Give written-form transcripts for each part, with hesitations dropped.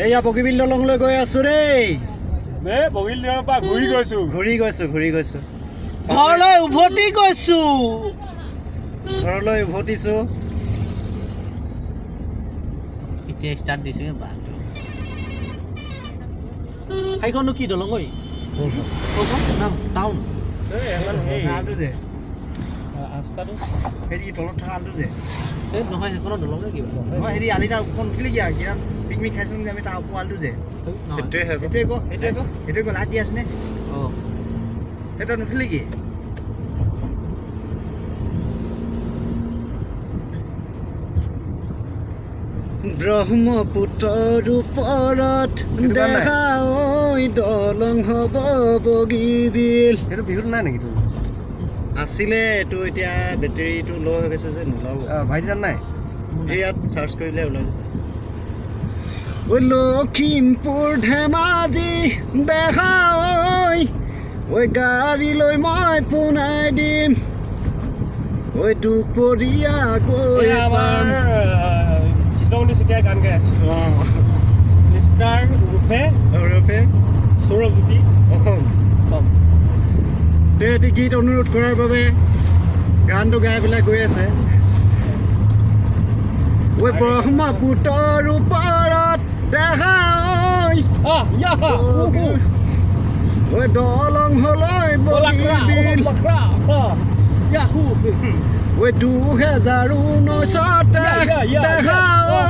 এইয়া বগীবিল দলংলৈ গৈ আছো দেই। বগীবিল দলঙৰ পৰা ঘূৰি গৈছো, ঘূৰি গৈছো, ঘূৰি গৈছো, ঘৰলৈ উভতি গৈছো, ঘৰলৈ উভতিছো। এতিয়া ষ্টাৰ্ট দিছো। সেইখননো কি দলং ঐ? টাউন নহয়, সেইখনৰ দলঙে কিবা নহয়। হেৰি আলি তাৰ ওপৰত উঠিলি কি পিকনিক খাইছিলো যে আমি, তাৰ ওপৰ আলিটো যে, সেইটোৱে ক, সেইটোৱে ক, সেইটোৱে ক, লাইট দি আছেনে? অঁ, সেই তাত নুঠিলি কি? ব্ৰহ্মপুত্ৰৰ ওপৰত দেখা ঐ দলং হ'ব বগীবিল। সেইটো বিহুত নাই নেকি? তোৰ আছিলে এইটো, এতিয়া বেটেৰীটো ল' হৈ গৈছে যে নোলাব। ভাইটি তাত নাই? এই ইয়াত চাৰ্চ কৰিলে ওলাই যাব। ঐ লখিমপুৰ ধেমাজি দেখা ঐ, ঐ গাড়ী লৈ মই পোনাই দিম, ঐ দুপৰীয়া গৈ পাম। কৃষ্ণমণি চেতিয়াই গান গাই আছে। মিষ্টাৰ ওৰফে ওৰফে সৌৰভজ্যোতি অসম। অসম। তেওঁ এটি গীত অনুৰোধ কৰাৰ বাবে গানটো গাই পেলাই গৈ আছে। ঐ ব্ৰহ্মপুত্ৰৰ ওপৰত দেখা ঐ, ঐ দলং হ'লৈ বগীবিল, ঐ 2019 দেখা ঐ,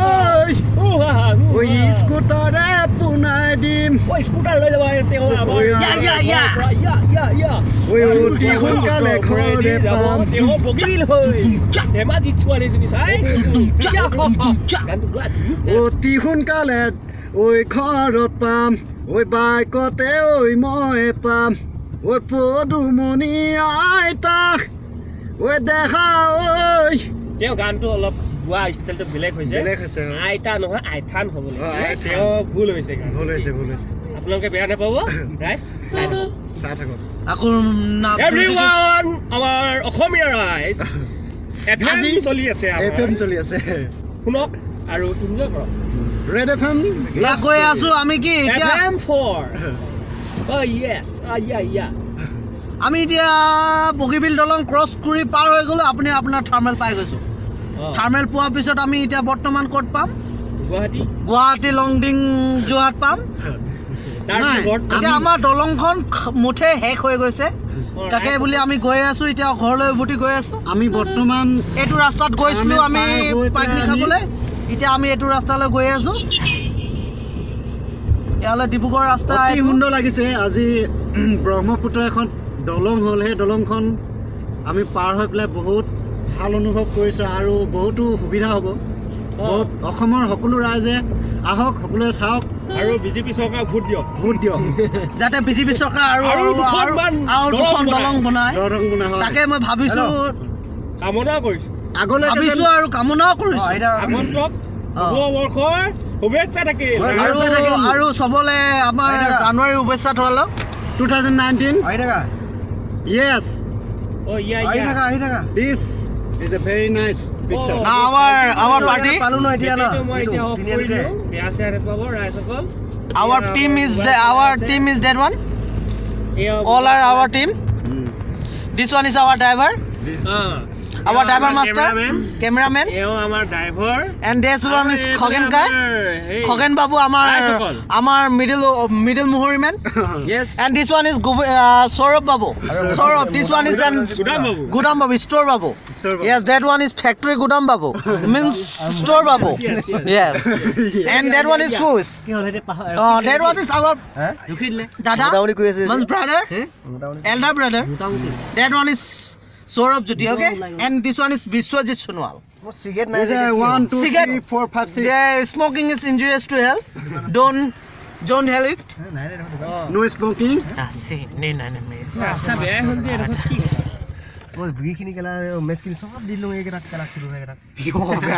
ঐ স্কুটাৰে পোনাই দিম, স্কুটাৰ লৈ যাব। ঐ অতি সোনকালে ঘৰলে পাম। ধেমাজিত ছোৱালীজনী চাই অতি সোনকালে ঐ ঘৰত পাম, ঐ বাইকতে ঐ মই পাম, ঐ পদুমণি আইতাক ঐ দেখা ঐ। তেওঁ গানটো অলপ গোৱা ষ্টাইলটো বেলেগ হৈছে, বেলেগ হৈছে। আইতা নহয় আইথান হ'ব লাগিছিল, তেওঁ ভুল হৈছে, ভুল হৈছে, ভুল হৈছে। আপোনালোকে বেয়া নাপাব ৰাইজ, চাই থাকক, চাই থাকক। আকৌ এভৰিৱান, আমাৰ অসমীয়া ৰাইজ এফ এম চলি আছে, এফ এম চলি আছে, শুনক আৰু এনজয় কৰক। ৰেড এফ এম গৈ আছো আমি। কি এতিয়া এফ এম ফৰ অ য়েছ ইয়া ইয়া। আমি এতিয়া বগীবিল দলং ক্ৰছ কৰি পাৰ হৈ গ'লো। আপুনি আপোনাৰ থাৰ্মেল পাই গৈছোঁ। থাৰ্মেল পোৱাৰ পিছত আমি এতিয়া বৰ্তমান ক'ত পাম? গুৱাহাটী, গুৱাহাটী লংডিং যোৰহাট পাম। এতিয়া আমাৰ দলংখন মুঠে শেষ হৈ গৈছে, তাকে বুলি আমি গৈ আছো এতিয়া ঘৰলৈ উভতি গৈ আছো। আমি বৰ্তমান এইটো ৰাস্তাত গৈছিলো আমি পিকনিক খাবলৈ, এতিয়া আমি এইটো ৰাস্তালৈ গৈ আছো। ইয়ালৈ ডিব্ৰুগড় ৰাস্তা। অতি সুন্দৰ লাগিছে। আজি ব্ৰহ্মপুত্ৰ এখন দলং হ'ল, সেই দলংখন আমি পাৰ হৈ পেলাই বহুত ভাল অনুভৱ কৰিছোঁ আৰু বহুতো সুবিধা হ'ব। বহুত অসমৰ সকলো ৰাইজে আহক, সকলোৱে চাওক আৰু বিজেপি চৰকাৰক ভোট দিয়ক, ভোট দিয়ক, যাতে বিজেপি চৰকাৰ আৰু আৰু দুখন দলং বনায়, দলং বনায়। তাকে মই ভাবিছোঁ, কামনা কৰিছোঁ, আগলৈ ভাবিছোঁ আৰু কামনাও কৰিছোঁ। আগন্তুক নৱবৰ্ষৰ শুভেচ্ছা থাকিল আৰু চবলে আমাৰ জানুৱাৰী শুভেচ্ছা থলো। 2019 আহি থাকা। Yes. Oh yeah, yeah. আহি থাকা, আহি থাকা। This is a very nice picture. Now our party পালো ন এতিয়া ন, এইটো তিনিআলিতে বেয়া চেয়া নাপাব ৰাইজসকল। Our team is the, our team is that one. All are our team. This one is our driver. This our driver master, cameraman. এও আমাৰ driver. And this one is Khagen kai. Khagen babu আমাৰ middle muhuri man. Yes. And this one is Saurabh babu. Saurabh, this one is an Gudam babu, store babu. Yes, that one is factory Gudam babu. Means store babu. Yes. And that one is who's? Oh, that one is our dada. Means brother. Elder brother. That one is Saurabh Jyoti, okay? And this one is Biswajit Sonowal. Cigarette নাই। 1 2 3 4 5 6. The smoking is injurious to health. Don't hell it. No smoking. See, নাই নাই নাই। ৰাস্তা বেয়া হ'ল যে এডোখৰ কি? মই বুঢ়ীখিনি কেলা মেচখিনি চব দি দিলোঁ, এইকেইটাক কেলা, এইকেইটাক।